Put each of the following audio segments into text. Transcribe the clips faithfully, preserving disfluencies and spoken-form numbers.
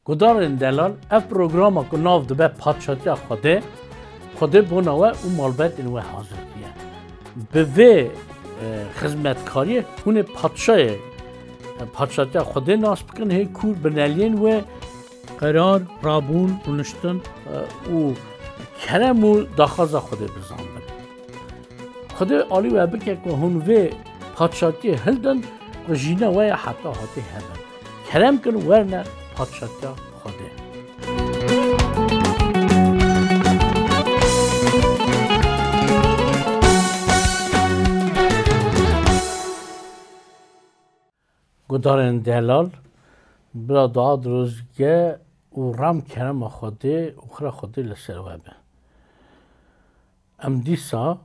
Gudarên delal, ev programa ku nav dibe Padşatiya Xwedê, Xwedê bona we û malbetên we hazir diye. Bi vê, e, xizmetkariyê hûn ê padşayê, e, Padşatiya Xwedê nas bikin, hê kûr bineliyên wê qerar, rabûn, rûniştin, e, û kerem û daxwaza Xwedê bizanbin. Xwedê alî we bike ku hûn vê padşatiyê hildin ku jîna we ya heta hatê hebin. Kerem kin werne padşatiya Xwedê. Gudarên delal, bila dua dirozge û ram kerema Xwedê û xira Xwedê li ser we be. Em dîsa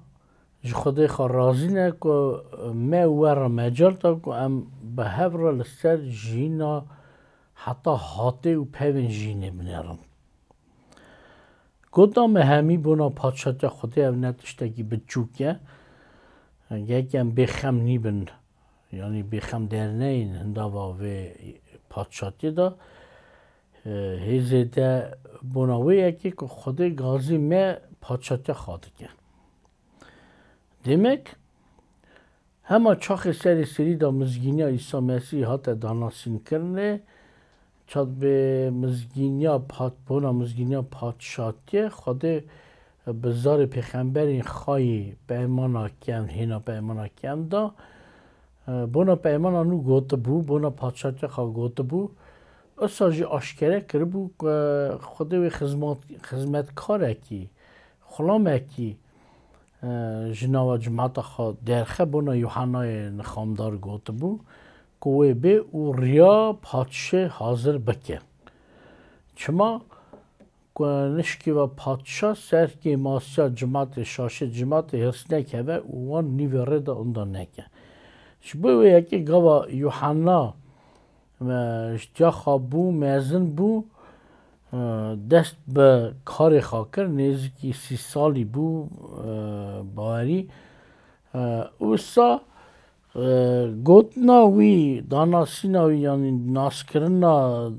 ji Xwedê xwe razî ne ku me û we re mecal da ku em bi hev re li ser jiyîna heta hatê û pevên jiyînê binêrin. Gotina me hemî bona Padşatiya Xwedê ev ne tiştekî biçûk e. Gerek em bêxem nîbin, yanî bêxem derneyên hindava vê padşatiyê de. E, hê zêde bona wê yekê ku Xwedê gazî me padşatiya xwe dike. Demek, hema çaxê serê serî de mizgîniya Îsa Mesîh hate danasînkirinê, çat bê mizgîniya pat-, bona mizgîniya padşatiyê Xwedê bi zarê pêxemberên xwe yê peymana kevn, hêna peymana kevn da, e, bona peymana nû gotibû, bona padşatiya xwe gotibû, usa jî aşkere kiribû ku Xwedê wê xizmat-, xizmetkarekî, xulamekî, e, ji nava cimata xwe derxe bona Yuhannayê nixamdar gotibû ku wê bê û riya padşê hazir bike. Çima ku nişkîva padşa ser kêmasiya cimatê, şaşê cimatê hirsnek heve û wan nîvê rê de onda neke. Ji bo wê yekê gava Yuhanna, e, ji tiya xwe bû, mezin bû, e, dest bi karê xwe kir, nêzîkî sî salî bû, e, bawerî. E, wisa, e, gotina wî, danasîna wî, yanî naskirina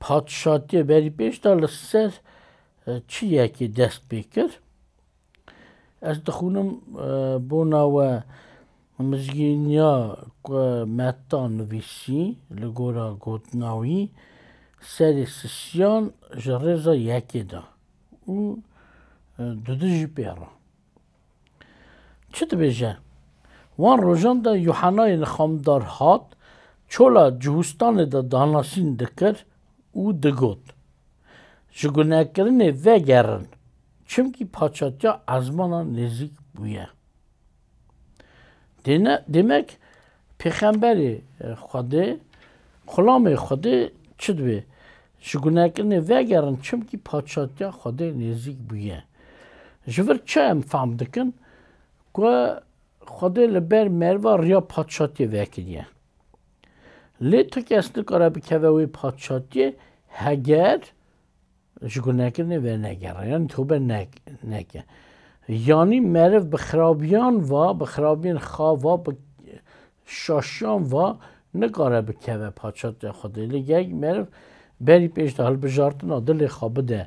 padşatiyê berî pêş de li ser, e, çi yekê dest pê kir? Ez dixwînim, e, bona we mizgîniya ku Metta nivîsî, li gora gotina wî, serê sisiyan ji rêza yekê de û, e, dudu jî pê re. Çi dibêje? Wan rojan de Yuhanayê nixamdar hat, çola Cihûstanê de danasîn dikir û digot, "Ji gunekirinê vegerin, çimkî paçatiya ezmana nêzîk bûye." Dêne-, demek Pêxemberê, e, Xwedê, xulamê Xwedê çi dibê? "Ji gunekirinê vegerin, çimkî paçatiya Xwedê nêzîk bûye." Ji vir çi em fam dikin? Ku Xwedê li ber meriva riya padşatiyê vekiriye. Lê tu kes nikare bikeve wê padşatiyê heger ji gunekirinê venegere, yanî tobe ne-, neke. Yanî meriv bi xirabiyan va, bi xirabiyên xwe va, bi şaşiyan va, nikare bikeve padşatiya Xwedê. Lê gerek meriv berî pêş de hilbijartina dilê xwe bide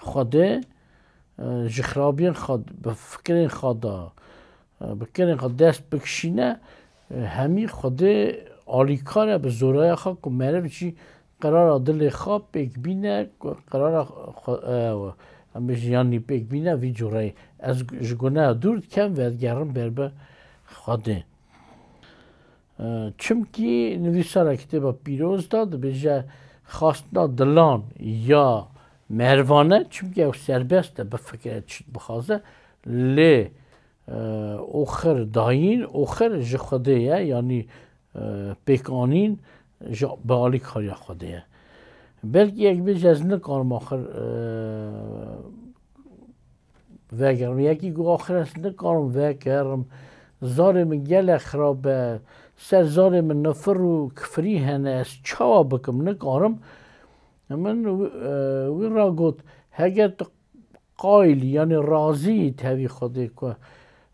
Xwedê, e, ji xirabiyên xwe, bi fikirên xwe de, e, bi kirên xwe dest bikişîne, e, hemî Xwedê alîkar e bi zoraya xwe ku meriv jî qerara dilê xwe pêk bîne, ku qerara xwe, e, em bêjin yanî pêk bîne vî cureyê. Ez ji guneha dûr dikem, vedigerim ber bi Xwedê. E, çimkî nivîsara Kitêba Pîroz de dibêje, xastina dilan ya merivane, çimkî ew serbest e, bifikire çi bixwaze, lê, e, oxir dayîn, oxir ji Xwedê ye, yanî, e, pêkanîn ji, bi alîkariya Xwedê ye. Belkî yek bêje, ez nikarim axir, e, vegerim. Yekî got, "Axir ez nikarim vegerim. Zarê min gelek xirab e. Ser zarê min nifir û kifirî hene. Ez çawa bikim? Nikarim." Min wi-, e, wî ra got, "Heger tu qayîl î, yanî razî yî tevî Xwedê ku,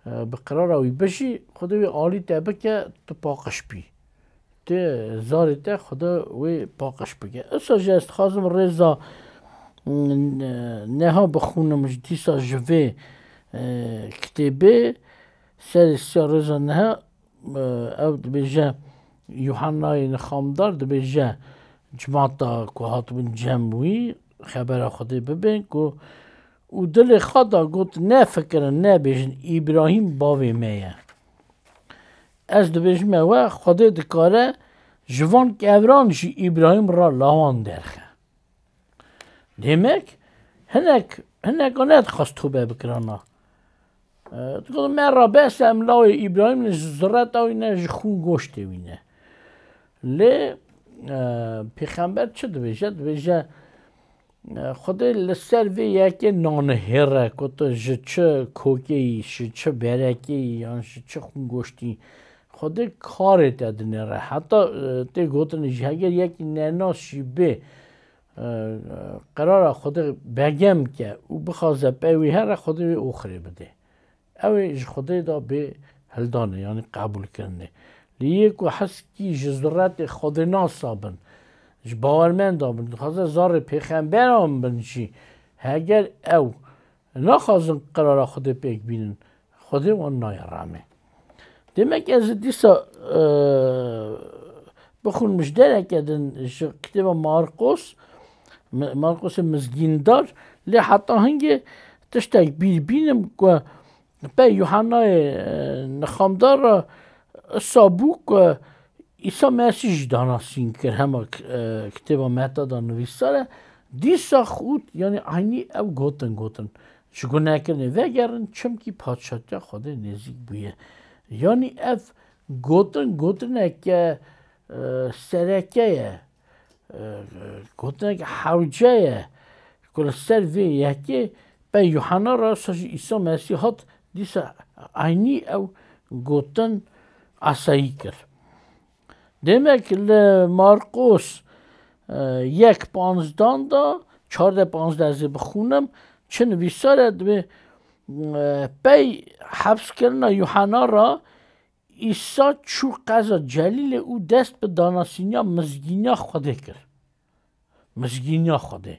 e, bi qirara wî bijî, Xwedê wê alî te bike, tu paqij bî." Tê zarê te Xweda wê paqij bike. Esa jî ez dixwazim rêza, mm, neha bixwînim ji dîsa ji vê, e, kitêbê, serê siya rêza neha, e, ew dibêje, Yuhannayê nixamdar dibêje, cimata ku hatibûn cem wî, xebera Xwedê bibên ku, û dilê xwe da got, nefikirin, nebêjin, Îbrahîm bavê me ye. Ez dibêjime we, Xwedê dikare ji van kevran jî Îbrahîm re lawan derxe. Demek hinek, hineka nedixwest tobe bikirana. E, digot, me re bes e, em lawê Îbrahîm ne, ji zireta wî ne, ji xûn goştê wî ne. Lê, e, pêxember çi dibêje? Dibêje, Xwedê li ser vê yekê nanihêre ku tu ji çi kokê yî, ji çi berekê yî, yan ji çi xûngoştî, Xwedê karê te dinêre. Heta, e, tê gotin jî, heger yekî nenas jî bê, e, qerara Xwedê begem ke û bixwaze pey wî here, Xwedê wê oxirê bidê. Ew ê ji Xwedê de bê hildanê, yanî qebûlkirinê. Lê yê ku heskî ji zuretê Xwedênasa bin, ji bawermenda bin, dixwaze zarê pêxemberan bin jî, heger ew naxwazin qerara Xwedê pêk bînin, Xwedê wan nayê remê. Demek ez ê dîsa, e, bixwînim ji dereke din ji kitêba Marqos, Mi-, Marqosê Mizgîndar, lê heta hingê tiştek bîr bînim ku pey Yuhannayê, e, nixamdar re isa bû ku Îsa Mesîh jî danasîn kir hema k-, e, kitêba Meta de nivîsar e. Dîsa xût, yanî eynî ew gotin gotin. Ji gunekirinê vegerin, çimkî padşatiya Xwedê nêzîk bûye. Yanî ev gotin, gotineke, e, sereke ye. E, gotineke hewce ye. Ku li ser vê yekê pey Yuhanna re sa jî Îsa Mesîh hat, dîsa eynî ew gotin esayî kir. Demek li Marqos, e, yek panzdan de, çardeh panzdeh ez ê bixwînim, çi nivîsar e, dibê, e, pey hepskirina Yuhana re Îsa çû qeza Celîlê û dest bi danasîniya mizgîniya Xwedê kir. Mizgîniya Xwedê.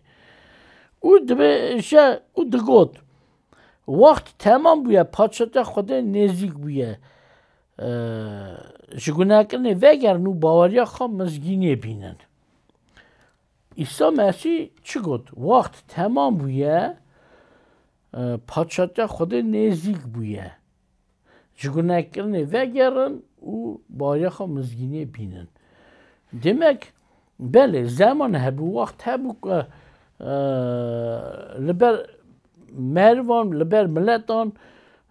Û dibêje û digot, Wext temam bûye, padşatiya Xwedê nêzîk bûye. Ee, ji gunekirinê vegerin û baweriya xwe mizgîniyê bînin. Îsa Mesîh çi got? Wext temam bûye, e, padşatiya Xwedê nêzîk bûye. Ji gunekirinê vegerin û baweriya xwe mizgîniyê bînin. Demek, belê, zeman hebû, wext hebû ku, e, li ber merivan, li ber miletan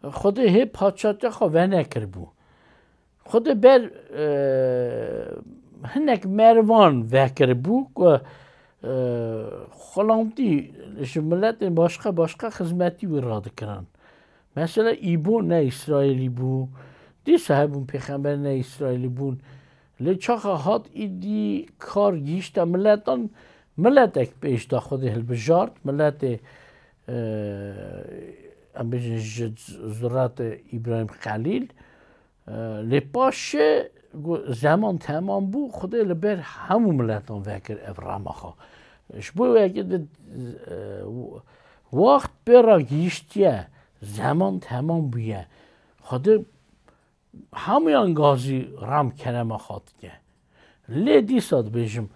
Xwedê hê padşatiya xwe venekiribû. Xwedê ber, e, hinek merivan vekiribû ku, e, xulamtî ji miletên başqa başqa xizmetî wî radikirin. Mesela Îbo ne Îsraîlî bû. Dîsa hebûn pêxember ne Îsraîlî bûn. Lê çaxa hat îdî kar gihîşte miletan, miletek pêş da Xwedê hilbijart, miletê, e, em bêjin ji zuratê Îbrahîm Xelîl. E, lê paşê ku zeman temam bû, Xwedê li ber hemû miletan vekir ev remaxa. Ji bo wê yekê di, e, wext pê re gihîştiye, zeman temam bûye. Xwedê hemûyan gazî rem kerema xwe dike. Lê dîsa dibêjim,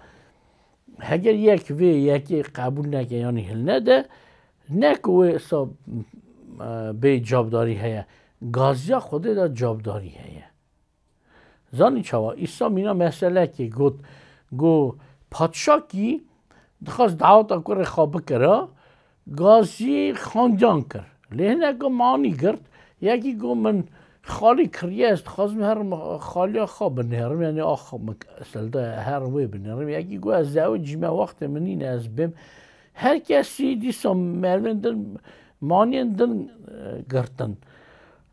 heger yek vê yekê qebûl neke yanî hilnede, ne ku wê sa, e, bê cabdarî heye. Gaziya Xwedê de cabdarî heye. Zanî çawa? Îsa mîna meselekê got, got, Padşakî dixwest daweta kurê xwe bikira, gazî xandiyan kir. Lê hineka manî girt, yekî got, Min xalî kiriye, ez dixwazim herim xaliya xwe binêrim, yanî axa min selde herim wê binêrim. Yekî got, Ez zewicîme, wextê min nîne, ez bêm. Her kesî dîsa merivên din, maniyên din, e, girtin.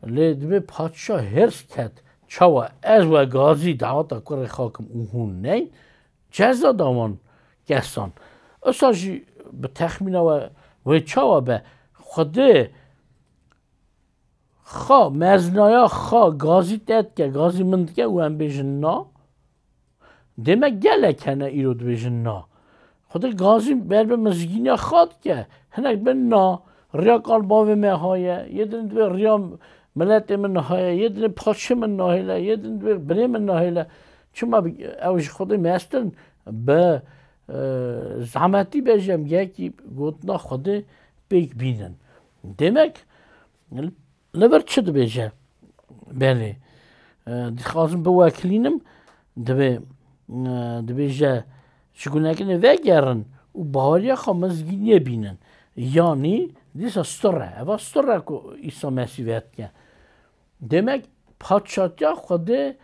Lê dibê padşah hêrs ket, çawa ez we gazî daweta kurê xwe kim û hûn neyn, ceza da wan kesan. Usa jî bi texmîna we wê çawa be? Xwedê xwe, mezinaya xwe gazî te dike, gazî min dike û em bêjin na. Demek gelek hene îro dibêjin na. Xwedê gazî ber bi mizgîniya xwe dike. Hinek bin na, riya kal bavê me haye, yê din divê riya miletê min haye, yê din paşê min nahêle, yê din divê birê min nahêle. Çima bi-, ew ji Xwedê mestin bi, e, zehmetî be jî em gelekî gotina Xwedê pêk bînin. Demek li vir çi dibêje? Belê. E, dixwazim biwekilînim, divê, e, dibêje, ji gunekirê vegerin û baweriya xwe mizgîniyê bînin. Yanî dîsa stir e. Eva stir e ku Îsa Mesîh vedike. Demek padşatiya Xwedê,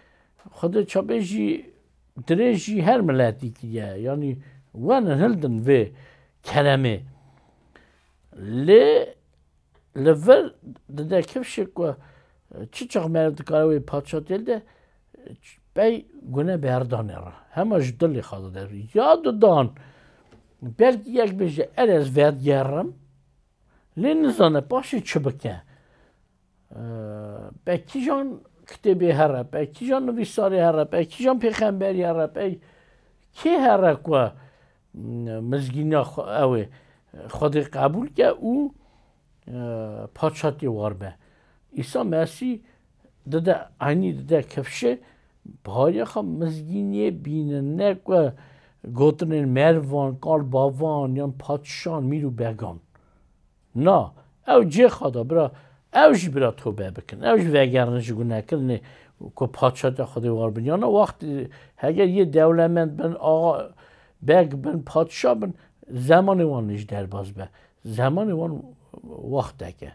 Xwedê çapê jî dirêj jî her miletî kiriye. Yanî werin hildin vê keremê. Lê li vir dide kifşê ku, e, çi çax meriv dikare wê padşatiyê de, e, pey gune berdanê re. Hema ji dilê xwe dide. Ya didan, belkî yek bêje, "Er ez vedigerim." Lê nizane paşê çi bike. E, pey kîjan kitêbê here, pey kîjan nivîsarê here, pey kîjan pêxemberî here, pey kê here ku, m, mizgîniya xwe, ew ê, Xwedê qebûl ke û, e, padşatiyê war be. Îsa Mesîh dide, eynî dide kifşê, baweriya xwe mizgîniyê bînin, ne ku gotinên mervan, kal bavan, yan padşan, mîr û began. Na, ew cê xwe da, bira, ew jî bira tobe bikin. Ew jî vegerin ji gunekirinê ku padşatiya Xwedê war bin. Yana wext, heger yê dewlemend bin, axa, beg bin, padşa bin, zemanê wan jî derbas be. Zemanê wan wextek e.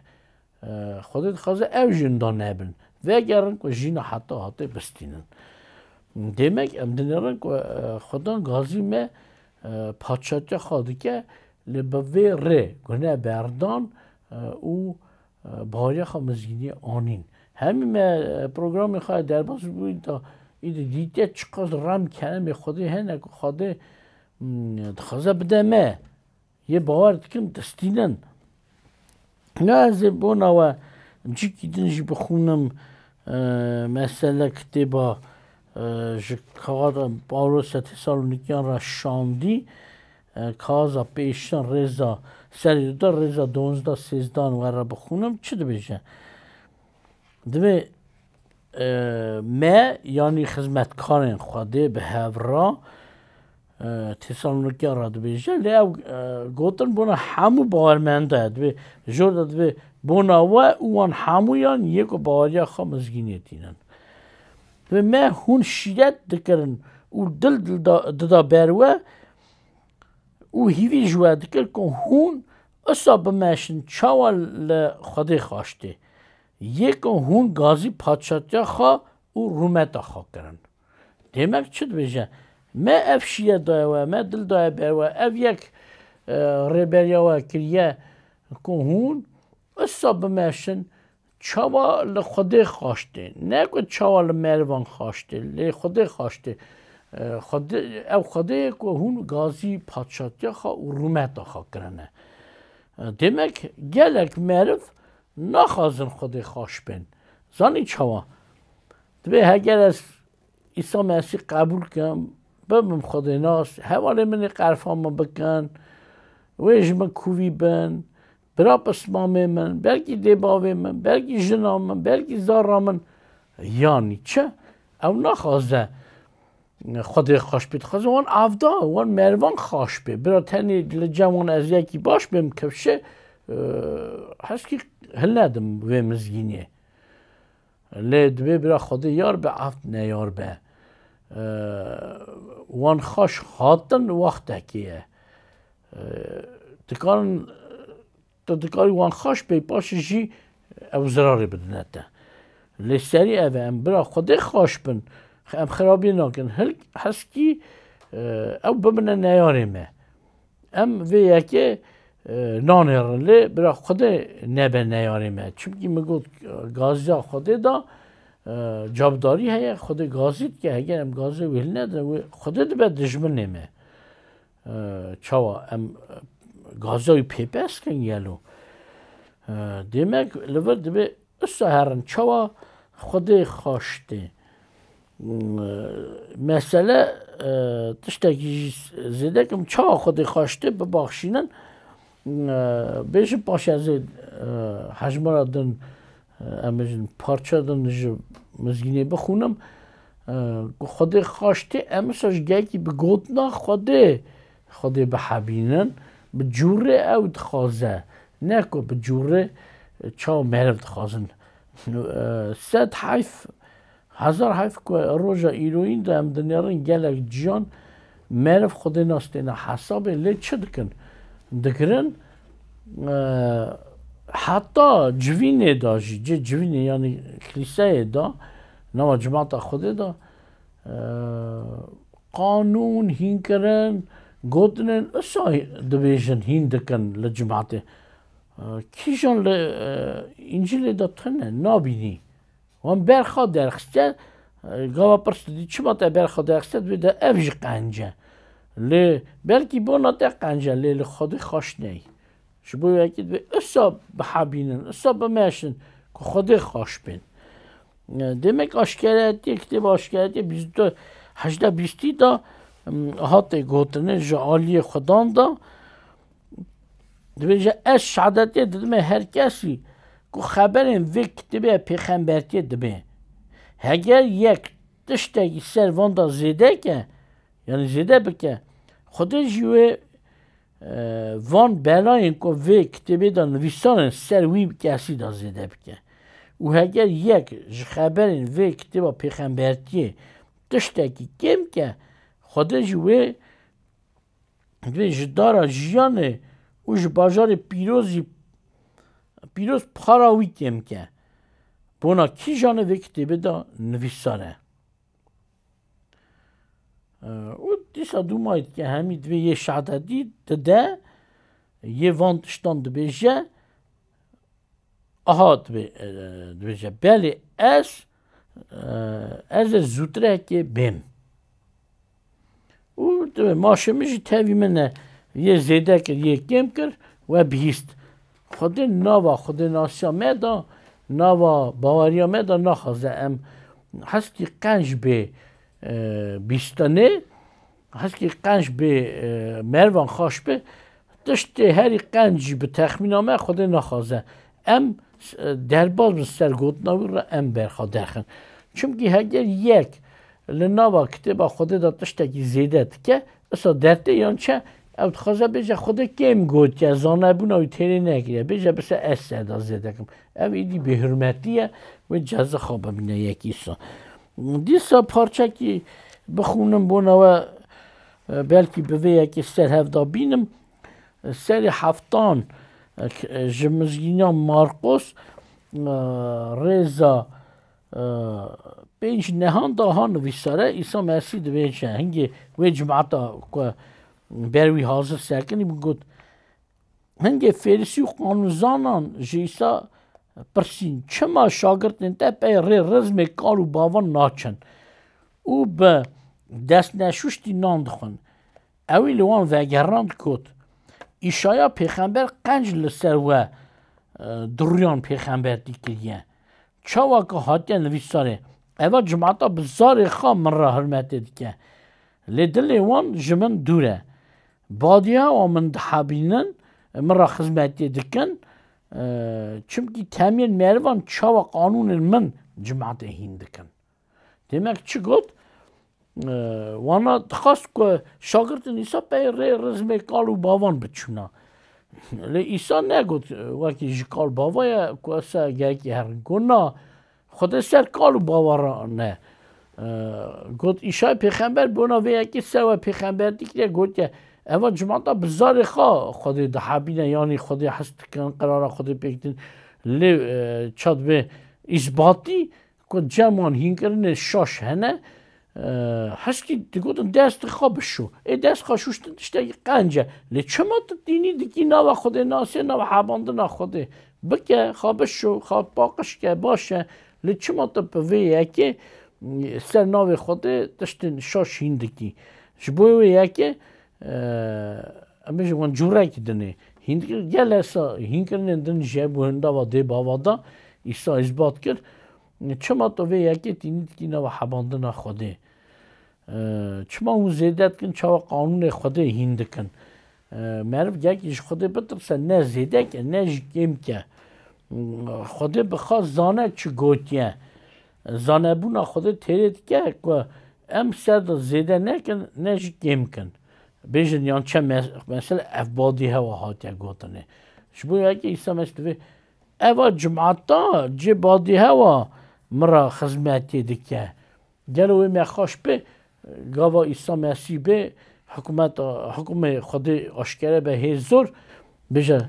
E, Xwedê dixwaze ew jî winda nebin. Vegerin ku jîna heta hatê bistînin. Demek em dinêrin ku, e, Xwedan gazî me, e, padşatiya xwe dike, lê bi vê rê gune berdan, e, û, e, baweriya xwe mizgîniyê anîn. Hemî me, e, programê xwe derbas bûyî da, îdî dîtiye çiqas rem keremê Xwedê hene ku Xwedê, m, dixwaze bide me. Yê bawer dikin, distînin. Ya ez ê bona we cîkî din jî bixwînim, e, mesele kitêba, e, ji kaxaza Pawlosa Tesalonikiyan re şandî, e, kaxaza pêşin rêza serê duda, rêza donzda, sêzdan we re bixwînim, çi dibêje? Divê, e, me, yanî xizmetkarên Xwedê bi hev re, e, Tesalonikiya re dibêje, lê ew, e, gotin bona hemû bawermenda ye. Divê, jor de divê bona we û wan hemûyan yê ku baweriya xwe mizgînê tînin. Divê me hûn şîret dikirin û dil, dil da, dida ber we û hîvî ji we dikir ku hûn usa bimeşin çawa li Xwedê xaş tê. Yê ku hûn gazî padşatiya xwe û rûmeta xwe kirin. Demek çi dibêje? Me ev şîret daye we, me dil daye ber we, ev yek, e, rêberiya we kiriye ku hûn usa bimeşin çawa li Xwedê xaş tê. Ne ku çawa li merivan xaş tê, lê Xwedê xaş tê. E, Xwedê, ew Xwedê ye ku hûn gazî padşatiya xwe û rûmeta xwe kirine. E, demek gelek meriv naxwazin Xwedê xaş bên. Zanî çawa? Dibê heger ez Îsa Mesîh qebûl kim, bibim Xwedênas, hevalê min ê qerfa min bikin, wê ji min kûvî bin, bira pismamê min, belkî dê bavê min, belkî jina min, belkî zara min, yanî çi? Ew naxwaze Xwedê xweş bê, dixwaze wan avda, wan merivan xweş bê. Bira tenê li cem wan ez yekî baş bêm, kevşe, e, heskî hilnedim vê mizgîniyê. Lê divê bira Xwedê yar be, avd neyar be. E, wan xweş hatin wextekê ye. E, dikarin Tu dikarî wan xweş bê, paşê jî ew zirarê bidine te. Lê serî ev e, em bira Xwedê xweş bin, em xirabiyê nakin. Hil-, heskî, e, ew bibine neyarê me. Em vê yekê, e, nanêrin, lê bira Xwedê nebe neyarê me. Çimkî min got, gaziya Xwedê da, e, cabdarî heye, Xwedê gazî dike, heger em gaziya wê hilnedin, wê Xwedê dibe dijminê me. E, çawa em, e, gaza wî pêpes kin gelo? E, demek li vir dibê usa herin çawa Xwedê xweş tê. E, mesele e, tiştekî jî zêde kim, çawa Xwedê xwaştê bibaxşînin. E, bêjin paşê ez ê, e, hejmara din, e, em bêjin parça din ji mizgînê bixwînim. E, ku Xwedê xwaştê em wisa ji gelkî bi gotina Xwedê, Xwedê bihebînin, bi cûrê ew dixwaze. Ne ku bi cûrê çawa meriv dixwazin. E, sed heyf, hezar heyf ku roja îroyîn de em dinêrin gelek ciyan meriv Xwedê nas têne hesabê, lê çi dikin? Digirin, e, heta civînê de jî, cê civînê, yanî klîseyê de, nava cimata Xwedê de, e, qanûn, hînkirin, gotinên wisa dibêjin, hîn dikin li cimatê. E, kîjan li, e, Încîlê de tune, nabînî. Wan berxa derxiste, e, gava pirs didî, çima te berxa derxiste, dibê de ev jî qenc e. Lê belkî bona te qenc e, lê li Xwedê xweş neyê. Ji bo wekî dibê wisa bihebînin, wisa bimeşin ku Xwedê xweş bên. E, demek aşkeretiye, kitêba aşkeretiye bîst du, hejdeh bîstî de, em, hatê gotinê ji aliyê Xudan de, dibêje, ez şehadetê didime her kesî ku xeberên vê kitêbê pêxembertiyê dibê. Heger yek tiştekî ser van de zêde ke, yanî zêde bike, Xwedê jî wê, e, van belayên ku vê kitêbê de nivîsar in ser wî kesî de zêde bike. Û heger yek ji xeberên vê kitêba pêxembertiyê tiştekî kêm ke, Xwedê jî wê divê ji dara jiyanê û ji bajarê pîrozî, pîroz para wî kêm ke. Bona kîjanê vê kitêbê de nivîsar e. E, û dîsa dûmayî dike hemî divê yê şehadetî dide, yê van tiştan dibêje, aha dibê, e, dibêje, belê ez, e, ez ê zûtirehekê bêm. Û dibê maşê min jî tevî min e, yê zêde kir, yê kêm kir, we bihîst. Xwedê nava xwedênasiya me de, nava baweriya me de naxwaze em heskî qenc bê, e, bîstinê, heskî qenc bê, e, mervan xaş bê, tiştê herî qenc jî bi texmîna me Xwedê naxwaze. Em, e, derbaz bin ser gotina wî re em berxa derxin. Çimkî heger yek li nava kitêba Xwedê de tiştekî zêde dike, isa dertê yan çi? Ew dixwaze bêje Xwedê kêm gotiye, zanebûna wî têrê nekiriye. Bêje bise ez ser de zêde kim. Ev êdî bêhurmetî ye, wê ceza xwe bibîne yekî sa. Dîsa parçekî bixwînim bona we, e, belkî bi vê yekê ser hev de bînim. Serê heftan, e, ji mizgîna Marqos, e, rêza, e, pênc nehan de ha nivîsare, Îsa Mesîh dibêje, hingê wê cimata ku ber wî hazir sekinî, min got, hingê Fêrisî û qanûnzanan ji Îsa pirsîn, çima şagirtên te pey rê rizmê kal û bavan naçin û bi destneşuştî nan dixwin? Ewî li wan vegerand, got, Îşaya pêxember qenc li ser we, e, duriyan pêxembertî kiriye. Çawa ku hatiye nivîsarê, eva cimata bi zarê xwe min re hurmetê dike. Lê dilê wan ji min dûr e. Badiya wan min dihebînin, min re xizmetiyê dikin. E, çimkî temiyên merivan çawa qanûnên min cimatê hîn dikin. Demek çi got? E, wana dixwast ku şagirtên Îsa pey rê rizmê kal û bavan biçûna. Lê Îsa negot, e, wekî ji kal bava ye ku esa gerekî herin. Got, na, Xwedê ser kal û bava re ne. E, got, Îşay pêxember bona vê yekê ser we pêxembertî kiriye, gotiye, eva cimata bi zarê xwe Xwedê dihebîne, yanî Xwedê hest dikin, qirara Xwedê pêk din. Lê, e, çad vê îsbatî, ku cem wan hînkirinên şaş hene, e, heskî digotin, dest xwe bişo. Ê dest xwe şuştin tiştekî qenc e. Lê çima tu tînî dikî nava Xwedê nasê, nava hebandina Xwedê? Bike, xwe bişo, xwe paqij ke, baş e. Lê çima tu bi vê yekê, e, ser navê Xwedê tiştên şaş hîn dikî? Ji bo wê yekê, e, em bêjin wan cûrekî dinê. Hîn dikir, gel esa hînkirinên din jî hebû hindava dê bava da, Îsa îsbat kir. Çima tu vê yekê tînî dikî nava hebandina Xwedê? E, çima hûn zêde dikin, çawa qanûnê Xwedê hîn dikin? E, meriv gelkî ji Xwedê bitirse, ne zêde ke, ne jî kêm ke. Xwedê bi xwe zane çi gotiye. Zanebûna Xwedê têrê dike ku em ser de zêde nekin, ne jî kêm kin. Bêjin yan çi me-, mesela ev badî hewa hatiye gotinê. Ji bo yekê Îsa Mesîh divê, eva cimata cê badî hewa min re xizmetê dike. Gelo wê me xweş bê, gava Îsa Mesîh bê, hikûmeta, hikûmê Xwedê aşkere be hê zor, bêje,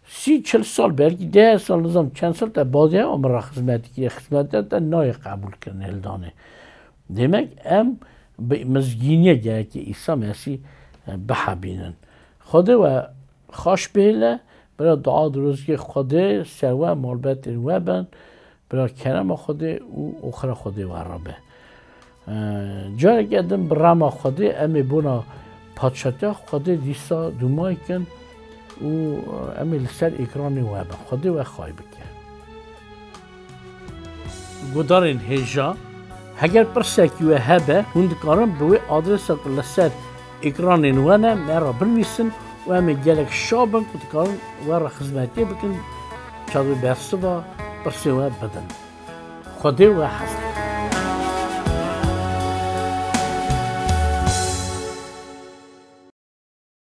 sî, çil sal, belkî deh sal, nizam çend sal te badê hewa min re xizmetî kiriye, xizmeta te nayê qebûl kirin hildanê. Demek em bi mizgîniyê gerek Îsa Mesîh, e, bihebînin. Xwedê we xweş bihêle, bira dua dirozgê Xwedê ser we, malbetên we bin, bira kerema Xwedê û oxira Xwedê we re be. E, careke din bi rema Xwedê em ê bona padşatiya Xwedê dîsa dûmay kin û em ê li ser ekranê we bin. Xwedê we xay bike. Gudarên hêja, heger pirsekî we hebe, hûn dikarin bi wê adresa ku li ser ekranên we ne, me re binivîsin û em ê gelek şa bin ku dikarin we re xizmetiyê bikin, çavê bersiva pirsê we bidin. Xwedê we hez dikin.